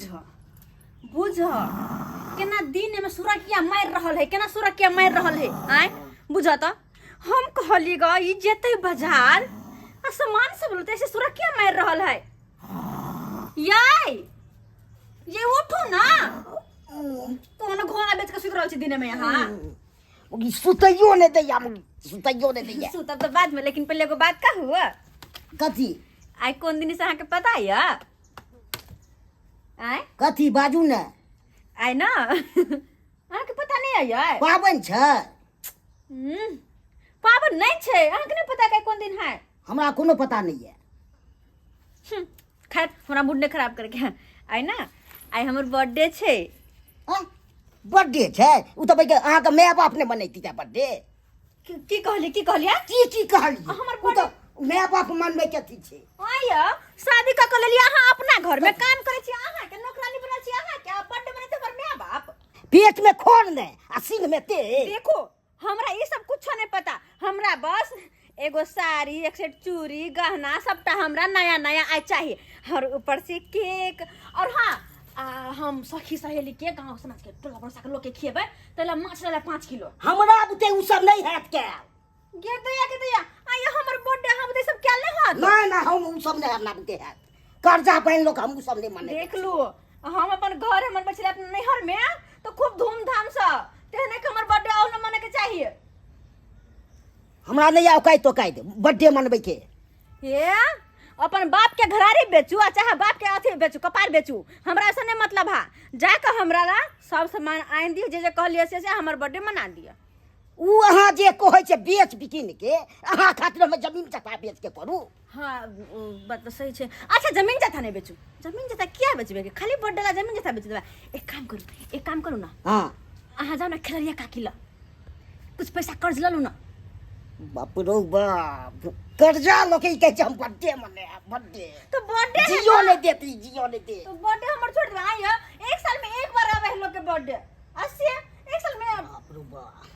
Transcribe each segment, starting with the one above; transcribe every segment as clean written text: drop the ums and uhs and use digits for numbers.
बुझ बुझ केना दिन में सुरकिया मारि रहल है, केना सुरकिया मारि रहल है। आय बुझ त हम कहली ग ई जेते बाजार आ सामान सब लते से सुरकिया मारि रहल है। याय ये उठू ना, कोन घोड़ा बेच के सुति रहल छी दिन में यहाँ? मुगी सुतैयो नहि दैया, मुगी सुतैयो नहि दैया। सुतब तऽ बाद में, लेकिन पहले एगो बात कहू। कथी? आइ कोन दिन से अहाँके पता यऽ? आइ कथी बाजू ने। आइ ना अहाँके पता नहि यऽ? पाबनि छै। पाबनि नहि छै, अहाँके नहि पता कि कोन दिन है? हमरा कोनो पता नहि यऽ। खैर हमरा मूड नहि खराब करके। आइ ना आइ हमर बर्थडे छै। बर्थडे छै? ओ तऽ भाई अहाँके माय बाप नहि मनैती बर्थडे। की कहली, की कहलियै? की की कहलियै? हमर ओ तऽ माय बाप मनबै के अथी छै। आय शादी कऽ के लेलियै अहाँ, अपना घर में काम करै छी, अहाँ के नौकरानी बनल छी, अहाँ के बर्थडे मनैते हमर माय बाप। पेट में खोर नहि आ सिंह में तेल। देखो हमरा ई सब कुछो नहीं पता, हमरा बस एगो साड़ी, एक सेट चूड़ी गहना सबटा हमरा नया नया आइ चाहिए, और ऊपर से केक। और हाँ हम सखी सहेली के गांव समाज के टोला पड़ोसा के लोग के खिएबै तैला माछ लेला 5 किलो। हमरा बुते उ सब नहीं हैत के। गे दैया के दैया आइ हमर बर्थडे, हम बुते सब कैल नहीं होत। ना ना हम उ सब नहीं, हमरा बुते हैत कर्जा बन लोग, हम उ सब नहीं माने। देख लू हम अपन घर हमर बचले अपन नैहर में तो खूब धूमधाम से तेहने के हमर बर्थडे और न मने के चाहिए। हमरा नहीं आओ काई तो काई दे बर्थडे मनबै के। ये अपन बाप के घरारी बेचू आ चाहे बाप के अथी बेचू कपार बेचू, हमरा ऐसा नहीं मतलब हा। जाके हमरा ला सब सामान आनि दियो, जे जे कहलिए से से हमर बर्थडे मना दियो। उ अहाँ जे कहै छै बेच बिकिन के, अहाँ खातिर हम जमीन जथा बेच के करू। हाँ उ बात तो सही छै। अच्छा जमीन जथा नहीं बेचू, जमीन जथा किया बेचबे? खाली बर्थडे ला जमीन जथा बेच देबे। एक काम करू, एक काम करू ना। हाँ। अहाँ जाओ ना खेलरिया काकी ला कुछ पैसा कर्ज ल लू ना। बाप रो बाप, कर्जा लोके ई कहै छै हम बर्थडे मने बर्थडे। तो बर्थडे है जियो ना? नहीं देती, जियो नहीं दे। तो बर्थडे हमर छोड़ देबे। आइयो एक साल में एक बार आवे है लोग के बर्थडे, अस्सी एक साल में। बाप रो बाप,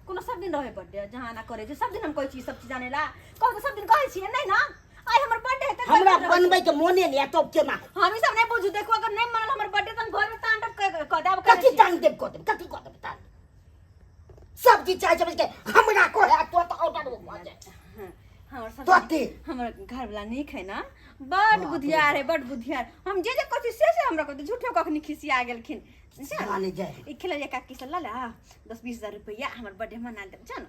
कोनो सब दिन रहे बर्थडे जहाँ ना करे छै सब दिन हम कहै छी सब चीज जाने ला, कहू तऽ सब दिन कहै छियै नहीं ना। आइ हमर बर्थडे है तऽ हमरा बनबै के मोने नहीं है तब केना? हम ई सब नहीं बुझू। देखो अगर नहीं मनल हमर बर्थडे तऽ हम घर में तांडव क देब। कथी टांग देब? कऽ देब कथी? कऽ देब टांग? सब चीज चाहे छै के हमरा कहे तो तऽ ऑर्डर भऽ जाए। हमर सब तोते। हमर घर वाला नीक है ना, बड बुधियार है, बड बुधियार। हम जे जे कहै छी से से हमरा कहते, झूठो कखनी खिसिया गेलखिन। माने जाए ई खेलरिया काकी से लऽ ले 10-20 हजार रुपैआ, हमर बर्थडे मना देब जा ना।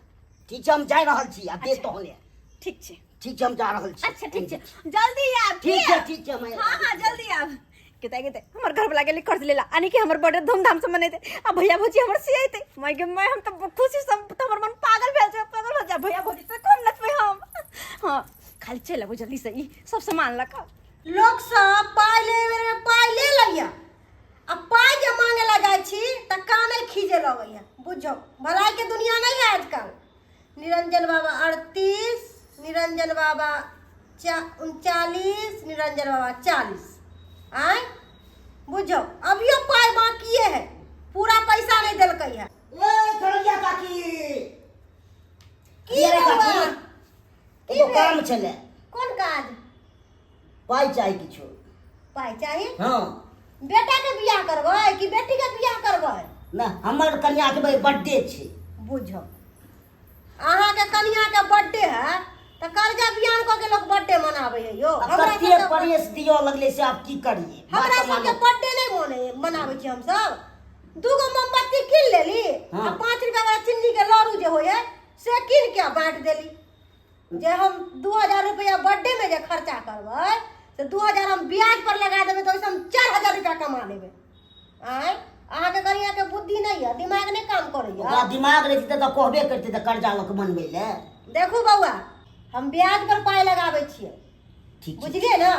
ठीक छै, हम जा रहल छी आ दे तहने। ठीक छै। ठीक छै, हम जा रहल छी। अच्छा ठीक छै, जल्दी आब। ठीक छै, ठीक छै, हम हाँ हाँ जल्दी आब। केते केते हमर घर वाला गेली कर्ज लेला आनी के हमर बर्थडे धूमधाम से मनेते आ भैया भौजी हमर से अइते। माय गे my, हम तऽ खुशी से तऽ हमर मन पागल भेल छै, पागल भऽ जाय। भैया भौजी से कम नचबै हम। हाँ खाली चलि आबू जल्दी से ई सब सामान लऽ कऽ। लोक सब पाइ ले बेर में पाइ ले लैया आ पाइ जे मांगे ला जाइ छी तऽ काने खीजे लगैया। बुझो भलाई के दुनिया नहीं है आजकल। निरंजन बाबा 38, निरंजन बाबा 39, निरंजन बाबा 40। आय बुझो अभियो पाइ बाकिए है, पूरा पैसा नहीं देलकै है। ए खड़िया काकी, की अरे बौआ? काकी, एगो काम छलै। कोन काज? पाइ चाही किछु। पाइ चाही? हाँ। बेटा के बियाह करबै कि बेटी के बियाह करबै? ना हमर कन्या के बर्थडे छै। बुझो अहाँ के कन्या के बर्थडे है तऽ कर्जा बियान कऽ के लोग बर्थडे मनाबै है यो। आ हमरा कते सबके परेश दिअ लगलै से आब की करिए? हमरा बात सबके मानू। बर्थडे नहीं मने मनाबै छी हमसब। दूगो मोमबत्ती कीन लेली हाँ। आ 5 रुपया वाला चीनी के लड़ू जे होय है से कीन के बांट देली। जे हम 2000 रुपया बर्थडे में जे खर्चा करबै से 2000 हम ब्याज पर लगा देबै तऽ ओहिसँ हम 4000 रुपया कमा लेबै। आँय अहाँके कनिया के बुद्धि नहीं है, दिमाग नहीं काम करैया। ओकरा दिमाग रहितै तऽ कहबे करतै तऽ कर्जा लऽ कऽ मनबै लए। देखू बौआ हम ब्याज पर पाइ लगाबै छियै। ठीक छै। बुझलियै ने?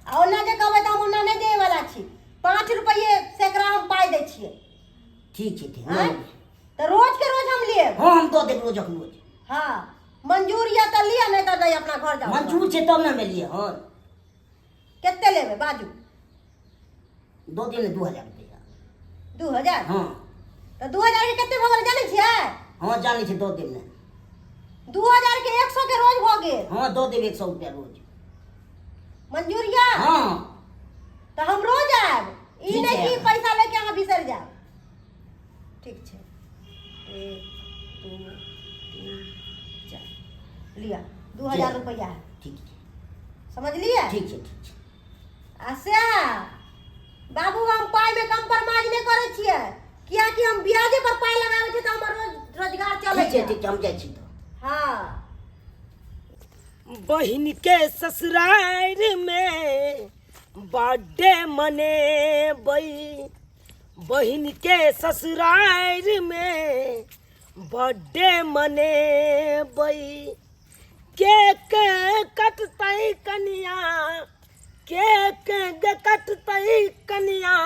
आ ओना जे कहबै तऽ हम ओना नहि देबे वाला छी। 5 रुपये सैकड़ा हम पाइ दै छियै। ठीक छै, ठीक। आँय? तऽ रोज के रोज हम लेब। हाँ हम दऽ देब रोजक रोज। हाँ मंजूर यऽ तऽ लिअ, नहीं तऽ नहि, अपना घर जाउ। मंजूर छै तब ने हम एलियै हन। कते लेबै बाजू? दऽ दियौ ने 2000 रुपया। 2000? हाँ। तऽ 2000 के कते भऽ गेल जानै छियै? हाँ जानै छियै, दऽ देब ने। 2000 के 100 के रोज भऽ गेल। हाँ दऽ देब 100 रुपया रोज। मंजूर यऽ? हाँ। तऽ हम रोज आयब। ई ठीक नहि छै। कि पैसा लेके अहाँ बिसरि जायब। ठीक छै, 1 2 3 4, लिअ 2000 रुपैआ है। ठीक छै। समझलियै? ठीक छै, ठीक छै। आ से बाबू, हम पाइमे कम्प्रोमाइज नहि करै छियै, कियाकि हम ब्याजे पर पाइ लगाबै छियै तऽ हमर रोजगार चलै ठीक छै। छै। ठीक छै, हम जाइ छी तऽ। हँ। बहिन के ससुरार में बर्थडे मनेबै, बहिन के ससुरार में बर्थडे मनेबै, केक कटतै कनिया, केक कटतै कनिया,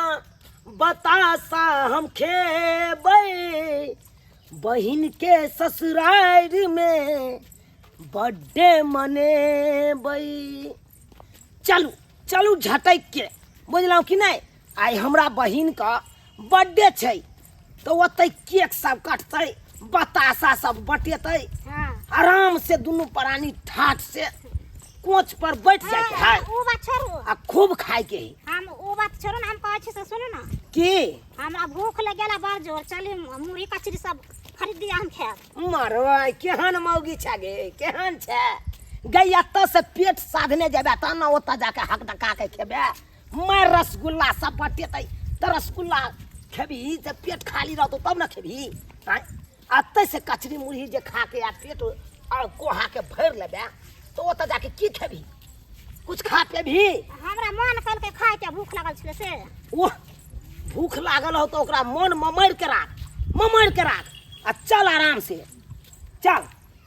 बतासा हम खेबै, बहिन के ससुरार में बर्थडे मनेबै। चलू चलू झटकि के, बुझलहुँ कि नहि? आइ हमरा बहिनके बर्थडे छै, तऽ ओतै केक सब कटतै, बतासा सब बटेतै। हाँ। आराम से दुनू प्राणी ठाठ से कोच पर बैठ जाके है। ओ बात छोड़ू। आ खूब खायके है। हम ओ बात छोड़ू ने, हम कहै छी से सुनू ने। की? हमरा भूख लग गेला बड़ जोर, चली मुरही कचरी सब खरीद दिया, हम खायब। मरबै, केहन मौगी छै गे, केहन छै गै? एतऽ से पेट साधने जेबै तहन ने ओतऽ जाके हक डका के खेबै। मैं रसगुल्ला सब बटेतै तऽ रसगुल्ला खेबही तऽ पेट खाली रहतौ तब ने खेबही। आँय, एतऽ से कचरी मुरही जे खा के आ पेट आ कोहा के भरि लेबै तऽ ओतऽ जाके की खेबही? कुछ खा पेबही? हमरा मन कलकै खायके, भूख लागल छलै से। ओह, भूख लागल हो तऽ ओकरा मन ममरि के राख, ममरि के राख आ चल, आराम से चल।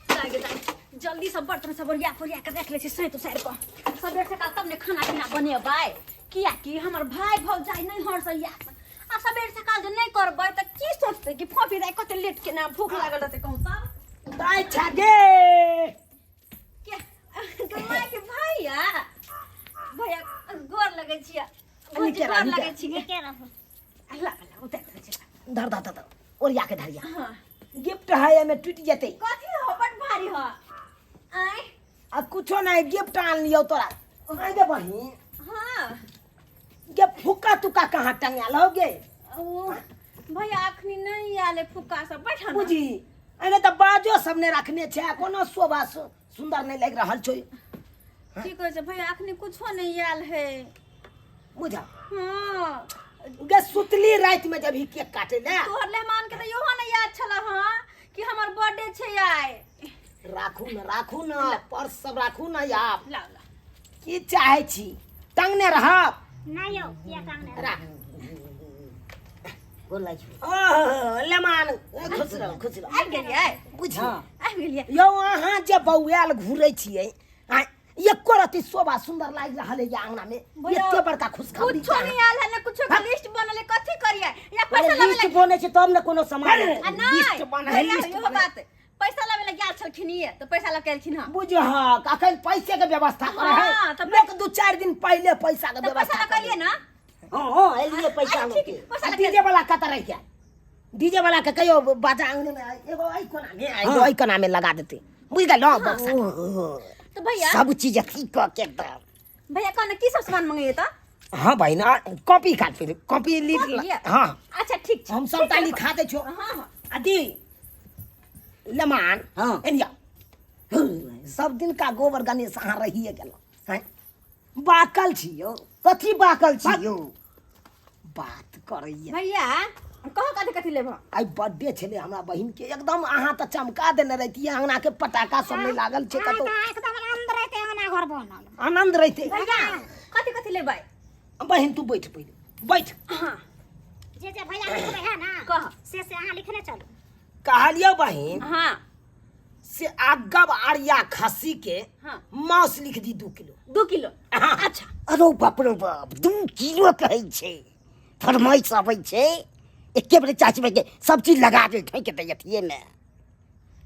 लागे दाइ, जल्दी सब बर्तन सब ओरिया फोरिया के रख लै छी सैत उसारि कऽ, सबेर सकाल तब ने खाना पीना बनेबै, कियाकि हमर भाय भौजाइ नहि हरसैया आ सबेर सकाल जे नहि करबै तऽ की सोचतै कि फोफी दाइ कते लेट केना, भूख लागल रहतै कहूँ तब। दाइ छा गे। के माय के भैया, भैया गोर लगै छियै। नीके रह, गोर नीके। लगै छियै। नीके रहू। अल्लाह अल्लाह, उतारि दै छै। धर धर धर, ओरिया के धरिया। हाँ। गिफ्ट है, एमे टूटि जेतै। कथी हो? बड भारी हो। आय। आ कुछो नहीं, गिफ्ट आन लियौ तोरा। आइ गे बहिन। हाँ। गे, फुक्का तुक्का कहाँ टंगाल हो गे? ओ भैया, अखनी नहीं आयल है फुक्का सब, बैठा ना। बुझी एने तऽ बाजो सब ने रखने छै, कोनो शोभा सुंदर नहीं लागि रहल छै। की कहै छै भैया, अखनी कुछो नहीं आयल है। बुझा। हाँ। गे, सुतली राति में जब ही केक काटे ले। तोहर मेहमान के तऽ इहो नहीं याद छल हाँ कि हमर बर्थडे छै आइ। राखू न, राखू न, पर्स सब राखू न आब। लाउ लाउ। की चाहे छी, टंगने रहब? नहि यौ, किया टांगने? राख। बोलै छी। ओह, लेमान, खुश रहो, खुश रहो। आबि गेलियै? बुझी। हँ। आबि गेलियै? यौ, अहाँ जे बौआल घुरै छियै, आँय, एको रति शोभा सुंदर लागि रहल है अंगना में? भैया, एते बड़का खुशखबरी कुछो नहीं आयल है ने, कुछो के लिस्ट बनल है, कथी करियै या पैसा लाबे लिस्ट लए बनै छै तब ने कोनो सामान। अरे, आ नहि लिस्ट बनै है, भैया, लिस्ट इहो बनै। बात, पैसा लाबे लए गेल छलखिन ये तऽ पैसा लऽ के एलखिन हँ। बुझहक, अखन पैसे के व्यवस्था करे है। हाँ, तऽ लोक 2-4 दिन पहिले पैसा के तऽ पैसा व्यवस्था लऽ के एलियै ना? हँ हँ, एलियै पैसा अच्छा, लऽ ठीक के। पैसा लऽ के। डीजे वाला कतऽ रहि गेल? डीजे वाला के कहियो बाजा अंगने में एगो एहि कोना में, एगो एहि कोना में लगा देते, बुझ गेल बक्सा के। ओहो, तऽ भैया सब चीज अथी कऽ के एकदम। भैया, कहने की सब सामान मंगैयै तऽ? हाँ भाई ना, कॉपी काट फिर कॉपी लिख। कॉपी? हाँ। अच्छा, ठीक छै। हम सबटा लिखा दै छियौ। हाँ हाँ। अथी लेमान। हाँ। एनिया सब दिन का गोबर गणेश अहाँ रहिए गेल हैं, बाकल छी यौ। कथी बाकल छी यौ? बात करैया। भैया, कहो कथी कथी लेबह? आइ बर्थडे छलै हमरा बहिन के, एकदम अहाँ तऽ चमका देने रहितियै अंगना के, पटाखा सब नहि लागल छै कतौ। आइ तऽ एकदम आनंद रहते अंगना घर बनल। आनंद रहितै। भैया, कथी कथी लेबै? बहिन, तू बैठ पहिले, बैठ। हाँ। जे जे भैया लिखबै है ना, कह। से अहाँ लिखने चलू। कहलियौ बहिन, हाँ। से आगब आरिया खस्सी के हाँ। मांस लिख दी 2 किलो। 2 किलो? हाँ। अच्छा। अरो बाप रे बाप, 2 किलो कहै छै, फरमाइश अबै छै एके बेर, चाची के सब चीज लगा दे, ठोकि दै अथिए मे।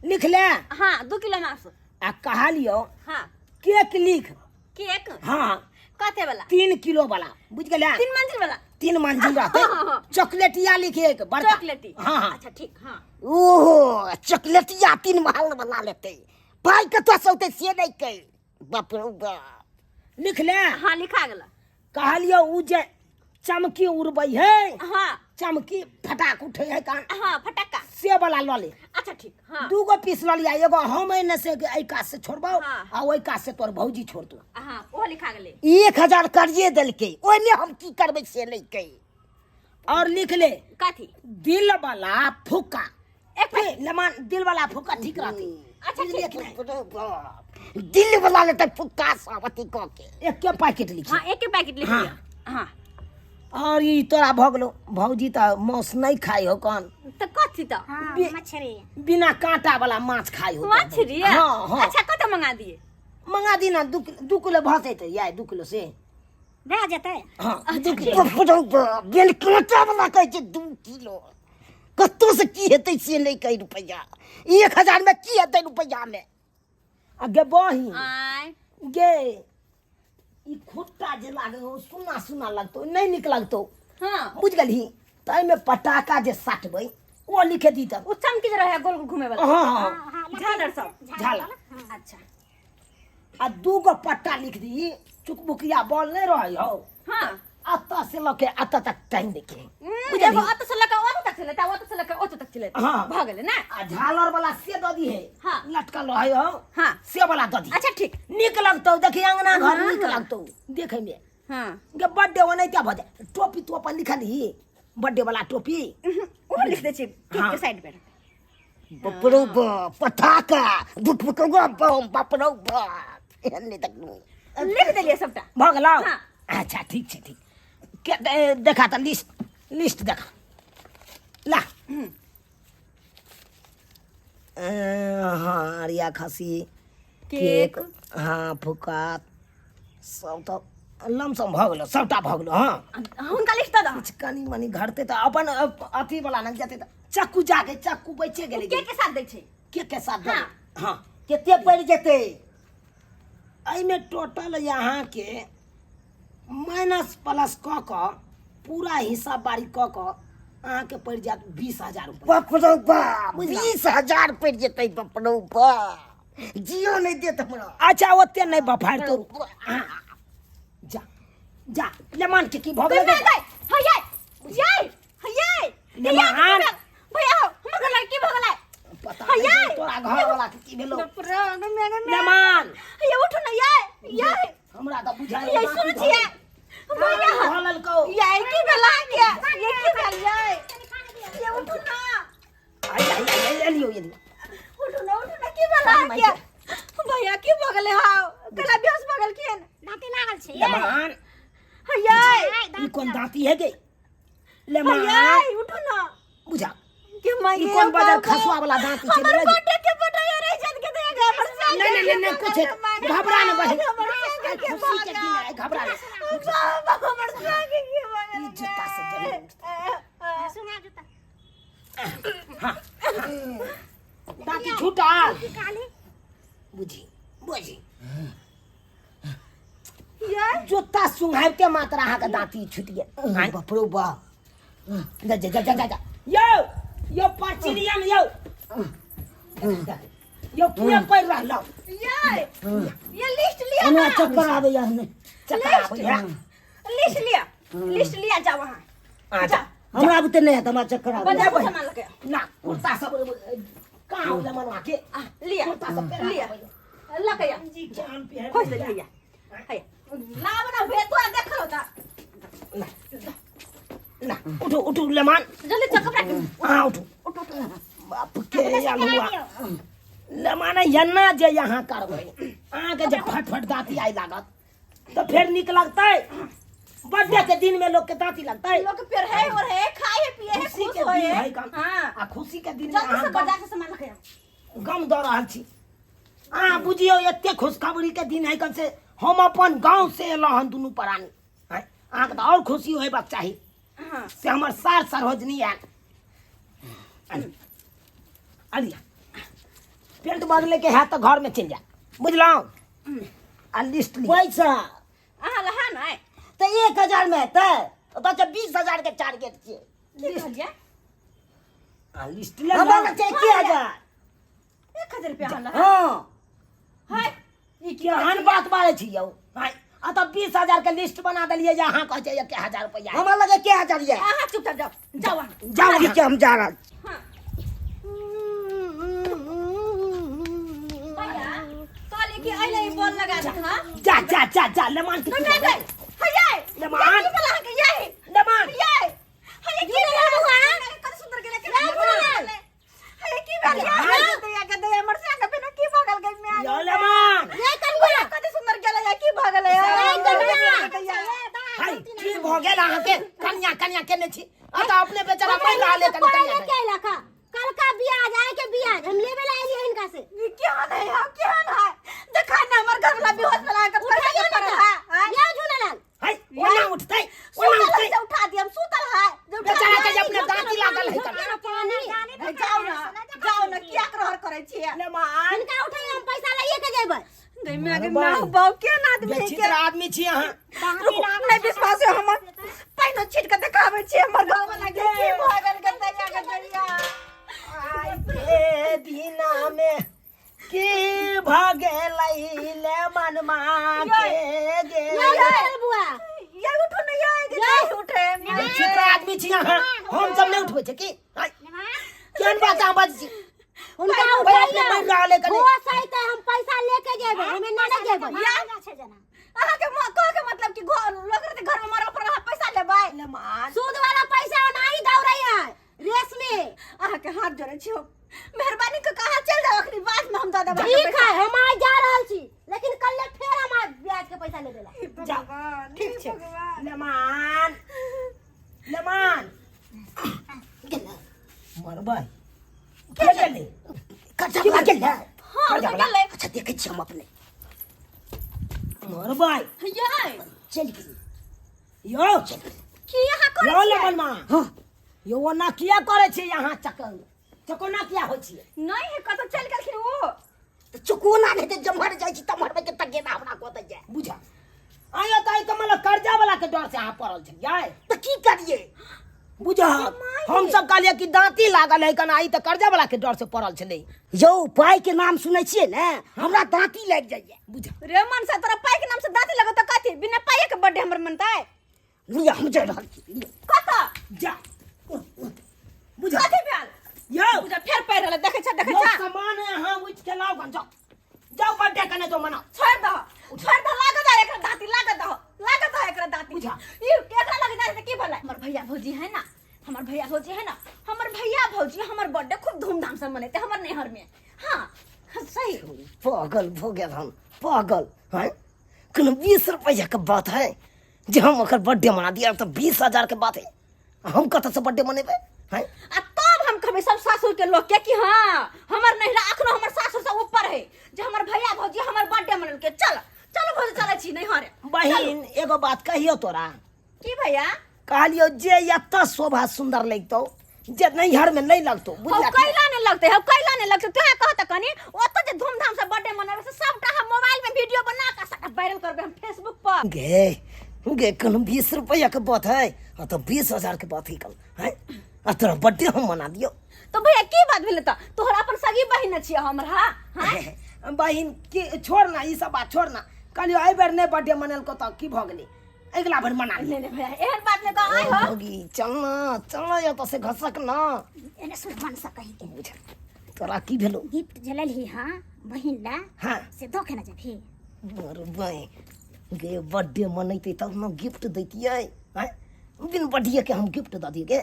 लिख ले। हाँ, 2 किलो मांस। आ कहलियौ, हाँ। केक लिख। केक? हाँ। कते वाला? 3 किलो वाला, बुझ गेलै? 3 मंजिल वाला? 3 मंजिल रहतै। हाँ, हाँ। चॉकलेटिया लिख एक बड़का। चॉकलेटी? हाँ हाँ। अच्छा, ठीक, हाँ। ओहो, चॉकलेटिया 3 महल बना लेतै, पाइ कतऽ से औतै से नहि कहि, बाप रे बाप। लिख ले। हाँ, लिखा गेल। कहलियौ, उ जे चमकी उड़बै है। हाँ। चमकी फटाक उठे है कान। हाँ, फटाका। से वाला लऽ ले। अच्छा ठीक। हाँ। दूगो पीस लऽ लिया, एगो हम एने से एहि कात से छोड़बौ। हाँ। आ ओहि कात से तोर भौजी छोड़तौ। हाँ, ओहो लिखा गेलै। 1000 करिए देलकै, ओहिमे हम की करबै से नहि कही। और लिख ले। कथी? दिल वाला फुक्का। एक ए, लेमान दिल वाला फुक्का ठीक रहती। अच्छा, बुझलियै ठीक। कि नहि? दिल वाला लेतै फुक्का सब अथी कऽ के। एके पैकेट लिखी। हाँ, एके पैकेट लिख हाँ। लिअ। हाँ। और ई तोरा भऽ गेलौ। भौजी तऽ मांस नहि खाइ हो कन। तऽ कथी तऽ? हाँ, मछली। बिना कांटा वाला माछ खाइ हो। मछली? हाँ हाँ। अच्छा, कतऽ मंगा दिए? मंगा दी ना, 2 किलो भऽ जेतै यार, 2 किलो से। भए जेतै। हाँ, 2 किलो। बाप रौ बाप, बिन काँटा वाला कहै छै 2 किलो। कतौ से की हेतै से नहि कही। रुपैआ 1000 मे की हेतै रुपैआ मे? आ गे बहिन। आय। गे, ई खुट्टा जे लागे हो, सुना सुना लगतौ, नहि नीक लगतौ। बुझ गेलही? तऽ एहिमे पटाखा जे साटबै, ओ लिखे दी तब। ओ चमकी जे रहे, गोल गोल घूमे वाला। हाँ। हाँ। झालर सब। झालर। अच्छा। आ दूगो पट्टा लिख दी, चुकबुकिया बॉल नहि रहै हौ। अतऽ से लऽ के अतऽ तक टाइम देखे। एगो अतऽ से लऽ के ओतऽ तक चलेतै, ओतऽ से लऽ के ओतऽ तक चलेतै। हाँ। भऽ गेलै ने? आ झालर वाला से दऽ दी है। लटकल रहै हौ। से वाला दऽ दी। अच्छा ठीक। नीक लगतौ देखी, अंगना घर नीक लगतौ देखै मे। गे, बर्थडे ओनाहिते भऽ जाय। टोपी तू अपन लिखलही, बर्थडे वाला टोपी? ओहो लिख दै छी केक के साइड पर। बाप रौ बाप, पटाखा भुकभुकौआ बम, बाप रौ बाप, एहन नहि देखलहुँ। लिख देलियै सबटा। भऽ गेलौ? हाँ। अच्छा ठीक छै, ठीक के देखा तऽ लिस्ट, लिस्ट देखा ला। हाँ, अरिया खसी, केक। हाँ, फुक्का सब तऽ लमसम भऽ गेलो, सबटा भऽ गेलो। हाँ। हुनका लिस्ट दऽ दह। किछु कनि मनि घटतै तऽ अपन अथी वाला लग जेतै तऽ चक्कू जाके चक्कू बचे गेलै। केक के साथ दै छै। केक के साथ दऽ हाँ। दे। हाँ। कते पड़ि जेतै? एहिमे टोटल अहाँके माइनस प्लस कऽ कऽ, पूरा हिसाब बारी कऽ कऽ अहाँके पड़ि जायत 20,000 रुपया। बाप रौ बाप! बुझला? 20,000 पड़ि जेतै? बाप रौ बाप, जियो नहि देत हमरा। अच्छा, ओते नहि बफार तो। जा जा, लेमान के की भऽ गेलै? गई गई, हैयै यै, हैयै। लेमान। भैया हो, हमर घर लड़की भऽ गेलै। पता हैयै। नहि तोरा घर वाला के की भेलौ। बाप रे, गे मे गे मे। लेमान। हैया, उठू ना यै यै। हमरा तऽ बुझाइ यै, सुन छियै भैया? भऽ लेलकौ। यै, की भेला के? ये की भेल यै? ये उठू ना। आइ आइ आइ, एलियो एलियो। उठू ना, उठू ना, की भेला के भैया? की भऽ गेलै? हाउ कला बेहोश भऽ गेलखिन। दाँती लागल छै। लेमान। हैयै। ई कोन दाँती है गे लेमान? हैयै, उठू ना। बुझा के माय। ई कोन बाजार खसुआ वाला दाँती छै? हमर रे? बर्थडे के बर्थडे रह जात के दे गे हमर संग। नहीं नहीं नहीं नहीं, कुछ घबरा ना बहिन। आइ खुशी के दिन है, घबरा ना। बाबा, हमर संग के भऽ गेल? ई जूता से जरूर। सुना जूता। दाँती छूटल। की काली? बुझी बुझी। यै। जूता सुंघाबिते मात्र अहाँके दाँती छूटि गेल। आँय, बाप रौ बाप। जा जा जा जा जा जा, यौ यौ, पर्ची लिअ ने यौ। यौ, किया पढ़ि रहलौ? यै, ये लिस्ट लिया हमरा ना। चक्कर आबैया हमे। चक्कर आबैया? लिस्ट लिया, लिस्ट लिया, जाओ वहाँ। अच्छा। हमरा बुते नहि हेत, हमरा चक्कर आबैया। बाजार से सामान लके ना, कुर्ता सब कहाँ हो मनवा के? आ लिया। कुर्ता सब पहिरा लिया। देबै। लके आ। जी जान पे। खोज दे भैया, हैया लाब ना भैया, तोरा देखल होता। ना, उठू उठू लेमान। जल्दी चल, कपड़ा के। हाँ, उठू उठ उठ। बाप के अलुआ लेमान, एना जे यहाँ करबै, अहाँके जे फट फट दाँती आइ लागत तऽ फेर नीक लगतै? बर्थडे के दिन में लोग के दाँती लगतै? लोग पेड़ है और है, खाए है, पिए है, खुशी खुश के होए दिन है। है कम। हाँ। आ खुशी के दिन में जल्दी से अहाँ बाजार से सामान लके आओ। गम दऽ रहल छी अहाँ। बुझियौ, एते खुशखबरी के दिन है कम से हम अपन गाँव से एलहुँ हन दुनू प्राणी। आँय, अहाँके तऽ आओर खुशी होयबाक चाही। से हमर सार सरोजनी आयल। अलिया, पेंट बदले के है तऽ घर में चलि जा, बुझलहुँ? आ लिस्ट लिअ। पैसा। अहाँ लहा नै। तऽ 1000 मे हेतै? ओतऽ छै 20,000 के टारगेट छै। की कहलियै? आ लिस्ट ले। हमरा लग छै 1000। 1000 रुपया अहाँ लहा? हाँ। है, ई की? केहन बात बाजै छी यौ? आँय, आ तऽ 20,000 के लिस्ट बना देलियै जे अहाँ कहै छियै 1,000 रुपैआ। हमरा लगे के हजार ये। अहाँ चुपचाप जाओ, जाओ अहाँ। जाओ, ठीक छै, हम जा रहल छी। हाँ। भैया, कहली कि अइले ई बॉल लगा दे, हाँ? जा जा जा जा, लेमान के नहीं, नहीं, नहीं। हैया, लेमान। की बोला अहाँके? ये। लेमान। ये। हैया, की भेल बौआ? कते सुन्दर गेलै, केना सुन्दर गेलै। हैया, की भेल? लेमान। ये दैया के दैया, मर से आके बिना की भगल गई मैं? यो लेमान। ये कनिया। कते सुन्दर गेलै, या की भगल है? ये कनिया। हाय, की भऽ गेल अहाँके? कनिया कनिया केने छी, आ तऽ अपने बेचारा मरि रहल है। कनि कनिया के लखा कल का ब्याज आए के ब्याज हम लेबे ला आइलिए हिनका से। ई केहन है, हाँ, केहन है? देखा ना, हमर घर वाला बेहोश वाला के पैसा के पड़ल है, आँय? या झूलालाल। हाय, ओना उठतै, ओना सुतल उठतै। है से उठा दियम, सुतल है जे उठा बेचारा के दियम। जे अपने दाँती लागल है तब। पानी हे, जाउ ना, जाउ ना, किया के रहर करै छियै? लेमान। हिनका उठाई, हम पैसा लइए के जेबै। गई मैं आगे, अरे मैं बाप। बाप के ना आदमी है बेचित्र के। आदमी छी अहाँ। रुकू, नहीं विश्वास है हमर, पहिनो छीट के देखाबै छी हमर घर वाला के की भऽ गेल के दैया के दैया। आइ के दिना में की भऽ गेलै लेमन माँ के ये गेल। झूलालाल बुआ। ये उठू ने, ये के नहीं उठे। बेचित्र आदमी छी अहाँ, हम सब नहि उठबै छी की? आइ, केहन बात अहाँ बाजै छी? हुनका भाई, अपने उठाइए। मरि रहल है कनि। होश है तऽ हम पैसा लेके जेबै, हमे ना ने जेबै। अहाँ के कह के मतलब कि घर लोग रहते, घर में मरल पर अहाँ पैसा लेबै? लेमान। सूद वाला पैसा ओनाही दौड़ै है रेस में। अहाँ के हाथ जोड़ै छी हम, मेहरबानी के कहाँ चल जाओ, अखनी बाद में हम दऽ देब अहाँके ठीक पैसा। है, हम आज जा रहल छी, लेकिन कल फेर हम आज ब्याज के पैसा लेबे ला। जा। भगवान, ठीक छै। भगवान। लेमान, लेमान, मरबै के गेलै? कर्जा की वाला गेलै? हाँ, कर्जा ओ तऽ वाला। गेलै। अच्छा, देखै छी हम अपने। मरबै। यै। चलि गेली। यौ। की अहाँ करै यौ छियै? लेमन माँ। हाँ। यौ, ओना किया करै छियै अहाँ? चकन चकोना किया होइ छियै? नहीं है, कतौ चलि गेलखिन ओ। तऽ चुकोना नहि तऽ जम्हर जाइ छी तम्हर के तगेदा हमरा कऽ दैए। बुझा आयो तऽ एहिके मतलब कर्जा वाला के डर से अहाँ पड़ल छलियै? तऽ की करियै? बुझा, हम सब कहलियै कि दाँती लागल है कना, ई तऽ कर्जा वाला के डर से पड़ल छलै। यौ, पाइ के नाम सुनै छियै ने, हमरा दाँती लागि जाइए। बुझा रे मन से तोरा पाइ के नाम से दाँती लगत तऽ कथी बिना पाइए के बर्थडे हमर मनतै? लिअ, हम जा रहल छी, लिअ। कतऽ? जा, बुझा। कथी भेल? यौ। बुझा, फेर पड़ि रहल, देखै छ, देखै यौ, छ। सामान अहाँ उठि के लाउ गन, जाउ जाउ, बर्थडे कने जो मनाउ। छोड़ि दह, छोड़ि दह, लागत दह एकरा दाँती, लागत दह, लागत दह एकरा दाँती। बुझा। ई एकरा लग जाइ तऽ की भेलै? हमर भैया भौजी है ना, हमर भैया भौजी है ना, हमर भैया भौजी हमर बर्थडे खूब धूमधाम से मनेतै हमर नैहर में। हाँ सही। पागल भऽ गेल हम, पागल हैं। कोनो 20 रुपैआ के बात है जे हम ओकर बर्थडे मना दिया, तऽ 20,000 के बात है, हम कतऽसँ बर्थडे मनेबै हैं? आ तब हम कहबै सब सासुर के लोग के कि हाँ, हमर नैहरा अखनो हमर सासुर से ऊपर है, जे हमर भैया भौजी हमर बर्थडे मनेलकै। चल चलो भौजी, चलै छी नैहरे। बहिन, एगो बात कहियो तोरा। की भैया? कहलियो जे एतऽ शोभा सुंदर लगतौ जे नैहर में नहीं लगतौ, हौ। बुझला? कैला नहीं लगतै, हौ, कैला नहीं लगतै? तोरा कहत कनी ओतऽ जे धूमधाम से बर्थडे मनाबै से सबटा हम मोबाइल में वीडियो बना के सबटा वायरल करबै हम फेसबुक पर। गे गे, कोनो 20 रुपैआ के बात है आ तऽ 20,000 के बात है कल है, आ तोरा बर्थडे हम मना दियौ। तो भैया, की बात भेलै? तऽ तोहर अपन सगी बहिन छियै हमरा, हाँ? बहिन, की छोड़ ना, ई सब बात छोड़ ना। कहलियो एहि बेर नहि बर्थडे मनेलको तऽ की भऽ गेलै, अगिला बेर मना नहीं नहीं भैया, एहन बात नहीं कह आइ हो। भौगी, चल ना, चल ना, एतऽ से घसक ना। एने सुन, मन से कही के। बुझ, तोरा की भेलो? गिफ्ट जे लेलही हाँ बहिन ला, हाँ, से दो के ना जेबही? मरबै गे, बर्थडे मनैतै तब ने गिफ्ट दैतियै आँय, बिन बर्थडे के हम गिफ्ट दऽ दियै? गे,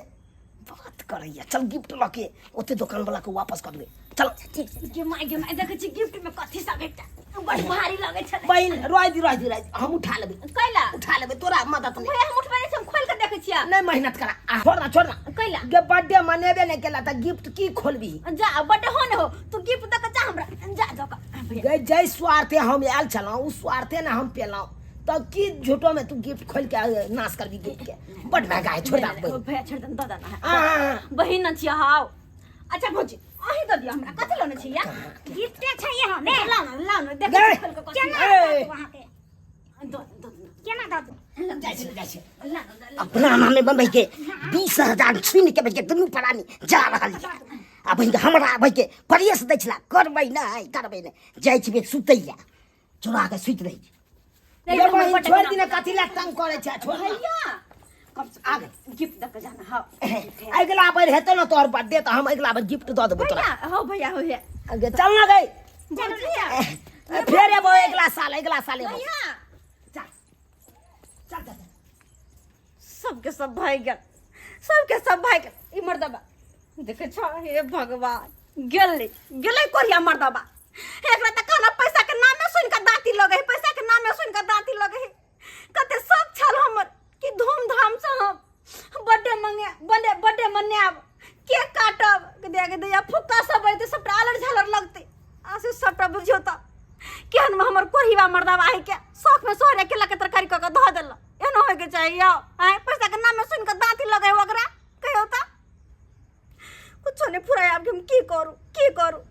बात करैया, चल गिफ्ट लऽ के ओते दोकान वाला के वापस कऽ देबै, चल। ठीक छै। गे my, गे my, देखै छी गिफ्ट में कथी सब एकटा बड़ भारी लगै छलै। बहिन, रोइ दी, रोइ दी, रोइ दी, हम उठा लेबै। कैला? उठा लेबै, तोरा मदद नहि। भैया, हम उठबै नहि छी, हम खोलि के देखै छियै। नहि, मेहनत करा, आ छोड़ ना, छोड़ ना। कैला? गे, बर्थडे मनेबे नहि केला तऽ गिफ्ट की खोलबी? जा, बर्थडे हो ने हो, तू गिफ्ट दऽ के जा हमरा, जा दऽ के भैया। गे, जै स्वार्थे हम आयल छलहुँ ओ स्वार्थे ने हम पेलहुँ, तऽ की झूठो में तू गिफ्ट खोल के नाश करबी गिफ्ट के? बड महंगा है, छोड़ दे। ओ भैया, छोड़ दे, दऽ दे ना। आ, आ, आ। बहिन न छियै हाउ। अच्छा भौजी, अहीं दऽ दिअ हमरा, कथी लेने छी या? गिफ्टे छै यहाँ में। लाउ ना, लाउ ना, देखै गए। छी खोलि के कथी। केना ए। दऽ दू अहाँके? दऽ दऽ। केना दऽ दू? जाइ छी, जाइ छी। लाउ ना, लाउ। अपना नामे बम्बई के 20,000 छीन के भैया दुनू प्राणी जा रहल ये। आ बहिन के हमरा भाई के परेश दै छला, करबै नहि, करबै नहि। जाइ छी सुतैया, चोरा के सुति रहै छी। नहीं, गे हमर बहिन बर्थडे छोड़ के दिने कथी लए तंग करै छै छोड़ ना। भैया कम से आ गए। गिफ्ट दऽ के जाना हाँ अगिला बेर हेतौ ने तोहर बर्थडे तऽ हम अगिला बेर गिफ्ट दऽ देबौ तोरा भैया हो भैया हो भैया आगे चल ना गई भैया फेर एबो अगिला साल अगिला साल एबो भैया चल चल चल सबके सब भागि गेल सबके सब भागि गेल ई मर्दबा देखे छ हे भगवान गेलै गेलै कोरिया मर्दबा एकरा तऽ कहना पैसा के नामे सुनि कऽ दाँती लगै है पैसा के नामे सुनि कऽ दाँती लगै है कते शौक छल हमर कि धूमधाम से हम बर्थडे मंगे बर्थडे बर्थडे मनायब केक काटब के दैया फुक्का सब अयतै सबटा आलर झालर लगतै आ से सबटा बुझियौ तऽ केहन में हमर कोहिबा मर्दबा है के शौक में सोहरे केला के तरकारी कऽ के धऽ देलक एना होइके चाही यौ आँय पैसा के नामे सुनि कऽ दाँती लगै ओकरा कहियौ तऽ कुछो नहि फुराय आब कि हम की करू की करू।